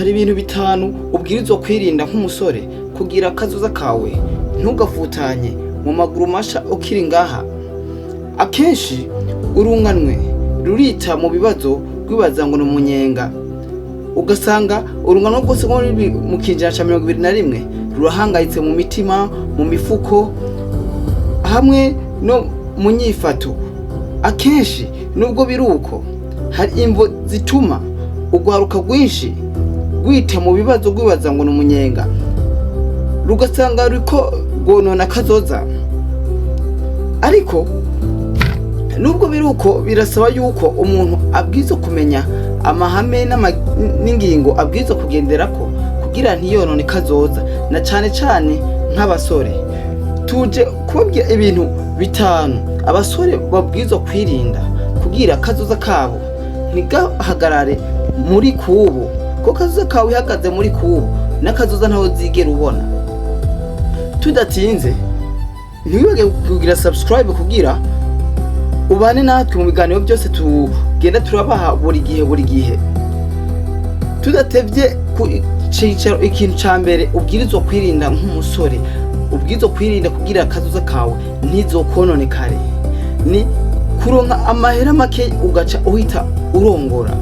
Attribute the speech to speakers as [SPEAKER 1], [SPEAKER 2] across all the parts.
[SPEAKER 1] Hari ibintu bitanu ubwirizwa kwirinda nk'umusore kugira akazoza kawe ntugafutanye mu maguru masha ukiri ngaha. Akenshi urunganwe rurita mu bibazo rwibaza ngo ni umunyenga, ugasanga urungano rwose rwo mu kinjana ca 21 rurahangayitse mu mitima, mu mifuko hamwe no mu nyifato. Akenshi nubwo biri uko, hari imvo zituma urwaruka rwinshi rwita mu bibazo rwibaza ngo ni umunyenga, rugasanga ruriko rwonona akazoza. Ariko nubwo biri uko, birasaba yuko umuntu abwirizwa kumenya amahame n'ingingo abwirizwa kugenderako kugira ntiyonone kazoza, na cane cane nk'abasore. Tuje kubabwira ibintu bitanu abasore babwirizwa kwirinda kugira kazoza kabo ntigahagarare muri kubu, ko kazoza kawe ihagaze muri kubu n'akazoza ntaho uzigera ubona. Tudatinze, ntiwibage kugira subscribe kugira ubane natwe mu biganiro byose tugenda turabaha buri gihe buri gihe. Tudatevye ku cicaro, ikintu ca mbere ubwirizwa kwirinda nk'umusore, ubwirizwa kwirinda kugira akazoza kawe ntizokononekare, ni kuronka amahera make ugaca uhita urongora.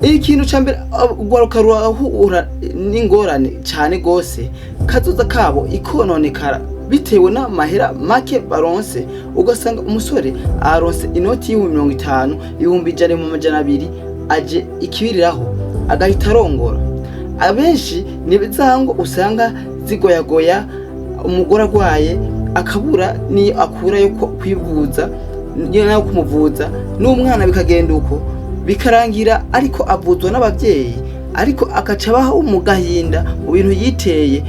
[SPEAKER 1] Ikintu ca mbere, urwaruka rurahura n'ingorane cane gose, kazoza kabo ikononekara bitewe n'amahera make baronse. Ugasanga umusore aronse inoti y'ibihumbi 50, 100,000, mu 200, aje ikibiriraho agahita arongora. Abenshi ni za ngo usanga zigoyagoya, umugore agwaye akabura niyo akura yo kwivuza niyo nayo kumuvuza, n'umwana bikagenda uko, bikarangira ariko avuzwa n'abavyeyi, ariko akaca abaho mu gahinda mu bintu yiteye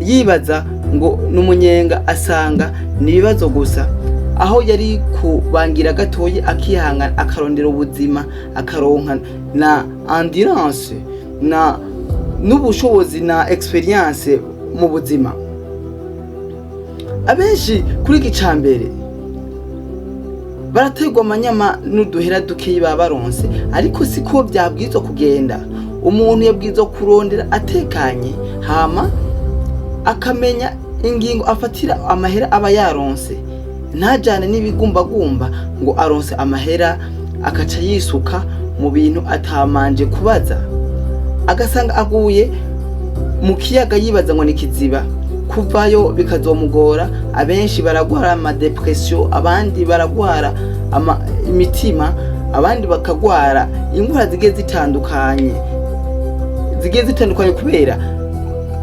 [SPEAKER 1] yibaza ngo ni umunyenga, asanga ni ibibazo gusa, aho yari kubangira gatoyi akihangana, akarondera ubuzima, akaronka na endurance na n'ubushobozi na experience mu buzima. Abenshi kuri iki ca mbere baraterwa amanyama n'uduhera dukeyi baba baronse, ariko siko vyabwirizwa kugenda. Umuntu yabwirizwa kurondera atekanye, hama akamenya ingingo afatira amahera aba yaronse, ntajane n'ibigumbagumba ngo aronse amahera akaca yisuka mu bintu atamanje kubaza, agasanga aguye mu kiyaga yibaza ngo ni kiziba, kuvayo bikazomugora. Abenshi baragwara ama dépression, abandi baragwara imitima, abandi bakagwara ingwara zigiye zitandukanye kubera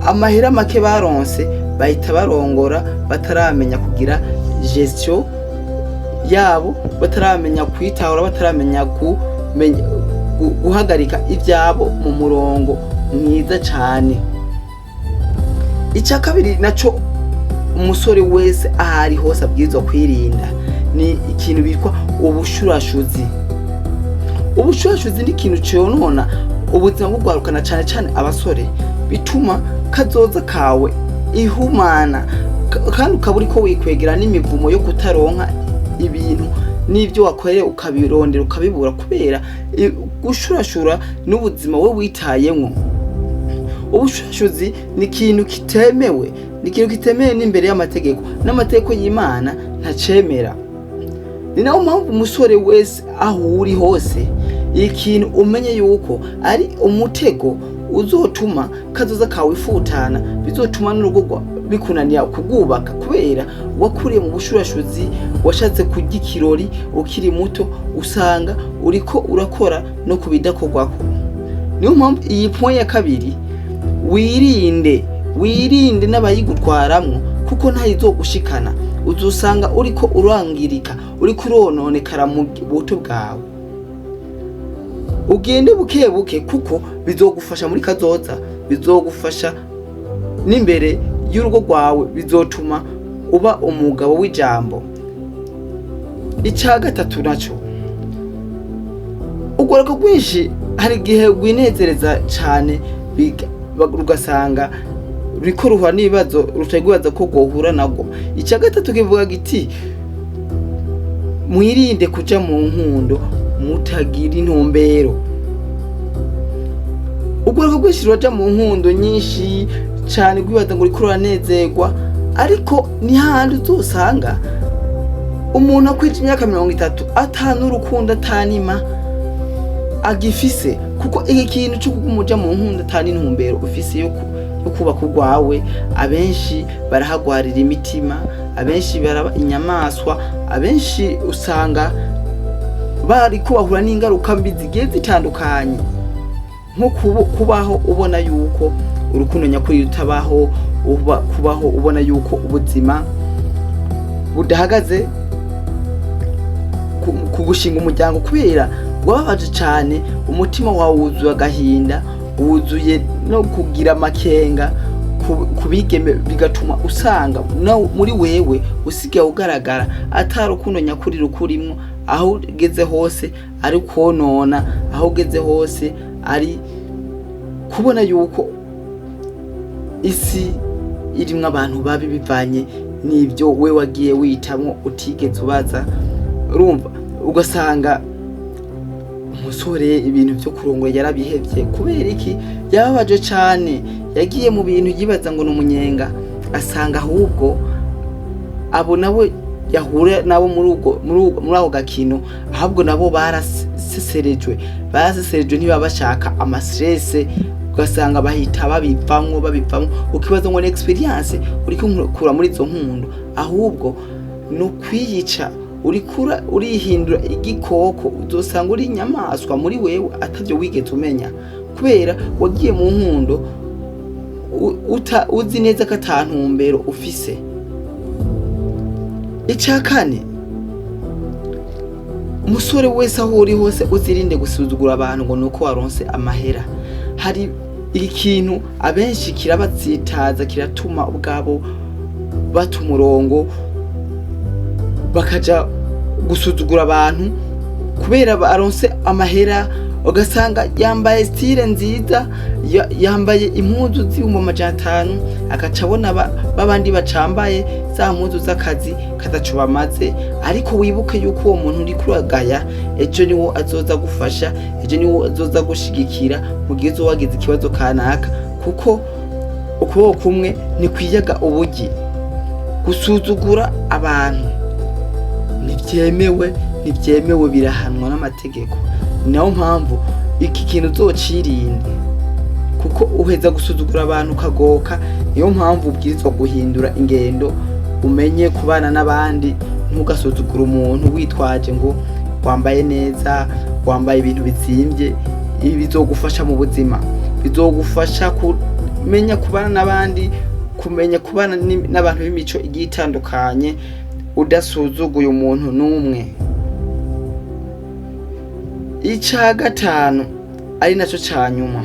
[SPEAKER 1] amahera make baronse bahita barongora, bataramenya kugira gestion yabo, bataramenya kwitahura, bataramenya kumenya guhagarika ivyabo mu murongo mwiza cane. Icya kabiri naco umusore wese aho ari hose abwirizwa kwirinda ni ikintu bitwa ubushurashuzi. Ubushurashuzi ni ikintu conona ubuzima bw'urwarukana, cane cane abasore, bituma kazoza kawe ihumana, kandi ukaba uriko wikwegera n'imivumo yo kutaronka ibintu n'ibyo wakoreye, ukabirondera ukabibura kubera gushurashura n'ubuzima we witayemwo. Ubushurashuzi ni ikintu kitemewe, ni ikintu kitemewe n'imbere y'amategeko, n'amategeko y'Imana ntacemera. Ni nayo mpamvu umusore wese aho uri hose, ikintu umenye yuko ari umutego uzotuma kazoza kawe ifutana, bizotuma n'urugo bikunanira kurwubaka, kubera wakuriye mu bushurashuzi, washatse kurya ikirori ukiri muto, usanga uriko urakora no kubidakorwako. Niyo mpamvu iyi point ya kabiri, wirinde, wirinde n'abayigutwaramwo, kuko ntayizogushikana. Uzosanga uriko urangirika, uriko urononekara mu buto bwawe. Ugende buke buke, kuko bizogufasha muri kazoza, bizogufasha n'imbere y'urugo rwawe, bizotuma uba umugabo w'ijambo. Icya gatatu naco, urwaruka rwinshi hari igihe rwinezereza cane, rugasanga ruriko ruhura n'ibibazo rutegwibaza ko rwohura nabwo. Icya gatatu kivuga giti: mwirinde kuja mu nkundo mutagira intumbero. Urwaruka rwinshi ruraja mu nkundo nyinshi cane, rwibaza ngo uriko uranezerwa, ariko ni hahandi uzosanga umuntu akwije imyaka 30 ata n'urukundo, atanima agifise, kuko iki kintu cyo kuguma uja mu nkundo ata n'intumbero ufise yo kubaka urwawe. Abenshi barahagwarira imitima, abenshi baraba inyamaswa, abenshi usanga bariko bahura n'ingaruka mbi zigiye zitandukanye, nko kubaho ubona yuko urukundo nyakuri rutabaho, kubaho ubona yuko ubuzima budahagaze ku gushinga umuryango, kubera wababaje cane, umutima wawe wuzuye agahinda, wuzuye no kugira amakenga ku bigeme, bigatuma usanga nawe muri wewe usigaye ugaragara ata rukundo nyakuri rukurimwo. Aho ugeze hose ari konona, aho ugeze hose ari kubona yuko isi irimwo abantu babi bivanye n'ibyo we wagiye witamwo utigeze ubaza. Urumva, ugasanga umusore ibintu vyo kurongora yarabihevye. Kubera iki? Yababaje cane, yagiye mu bintu yibaza ngo ni umunyenga, asanga ahubwo abo nabo yahura nabo muri ako gakino, ahubwo nabo baraseserejwe, ntibaba bashaka ama stress, ugasanga bahita babivamwo, ukibaza ngo ni expérience uriko ukura muri izo nkundo, ahubwo ni ukwiyica, urikura urihindura igikoko, uzosanga uri inyamaswa muri wewe atavyo wigeze umenya, kubera wagiye mu nkundo uzi neza ko ata ntumbero ufise. Ica kane, umusore wese aho uri hose uzirinde gusuzugura abantu ngo nuko waronse amahera. Hari ikintu abenshi kirabatsitaza, kiratuma ubwabo bata umurongo, bakaja gusuzugura abantu kubera baronse amahera, ugasanga yambaye style nziza, yambaye impuzu z'500,000, agaca abona babandi bacambaye za mpuzu z'akazi kataco bamaze. Ariko wibuke yuko uwo muntu uriko uragaya ejo niwo azoza gufasha, ejo niwo azoza gushigikira mu gihe uzoba wagize ikibazo kanaka, kuko ukuboko kumwe ntikwiyaga ubugi. Gusuzugura abantu ntibyemewe, ntibyemewe, birahanwa n'amategeko. Ni nayo mpamvu iki kintu uzocirinde, kuko uheza gusuzugura abantu ukagoka. Niyo mpamvu ubwirizwa guhindura ingendo, umenye kubana n'abandi, ntugasuzugure umuntu witwaje ngo wambaye neza, wambaye ibintu bizimvye. Ibi bizogufasha mu buzima, bizogufasha kumenya kubana n'abandi, kumenya kubana n'abantu b'imico igiye itandukanye, udasuzuguye umuntu n'umwe. Ica gatanu ari naco ca nyuma,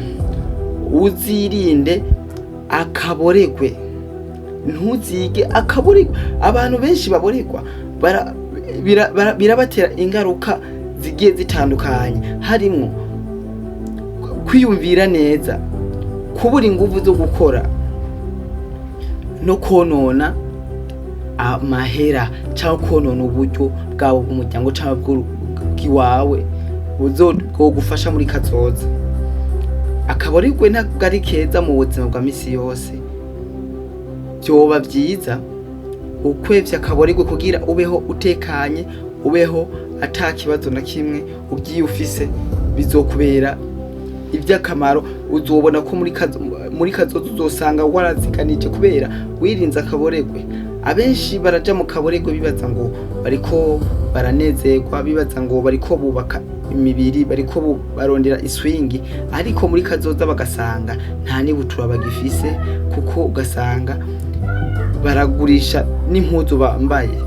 [SPEAKER 1] uzirinde akaboregwe, ntuzige akaboregwe. Abantu benshi baboregwa birabatera ingaruka zigiye zitandukanye, harimwo kwiyumvira neza, kubura inguvu zo gukora, no konona amahera cyangwa konona uburyo bwabo bw'umuryango cyangwa bw'iwawe bwogufasha muri kazoza. Akaboregwe ntabwo ari keza mu buzima bwa misi yose. Vyoba vyiza ukwevye akaboregwe kugira ubeho utekanye, ubeho ata kibazo na kimwe ugiye ufise, bizokubera ivy'akamaro. Uzobona ko muri kazoza uzosanga waraziganije kubera wirinze akaboregwe. Abenshi baraja mu kaboregwe bibaza ngo bariko baranezerwa, bibaza ngo bariko bubaka imibiri, bariko barondera iswingi, ariko muri kazoza bagasanga nta n'ibutura bagifise, kuko ugasanga baragurisha n'impuzu bambaye.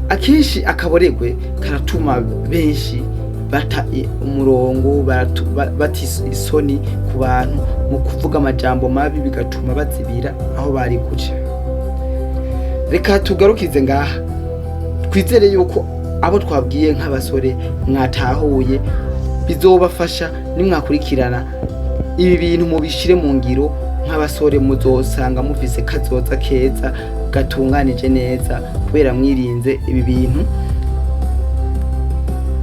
[SPEAKER 1] Akenshi akaboregwe karatuma benshi bata umurongo, bata isoni ku bantu mu kuvuga amajambo mabi, bigatuma bazibira aho bari guca. Reka tugarukize ngaha, twizere yuko abo twabwiye nk'abasore mwatahuye, bizobafasha nimwakurikirana ibi bintu mubishire mu ngiro. Nk'abasore muzosanga mufise kazoza keza gatunganije neza kubera mwirinze ibi bintu.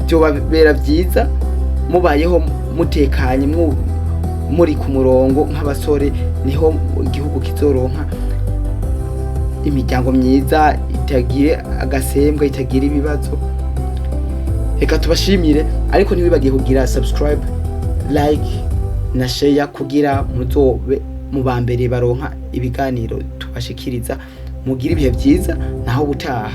[SPEAKER 1] Byobabera byiza mubayeho mutekanye. Muri ku murongo nk'abasore, niho igihugu kizoronka imiryango myiza itagira agasembwa, itagira ibibazo. Reka tubashimire, ariko ntiwibagiye kugira subscribe, like na share kugira muzobe mu ba mbere baronka ibiganiro tubashikiriza. Mugire ibihe byiza, naho ubutaha.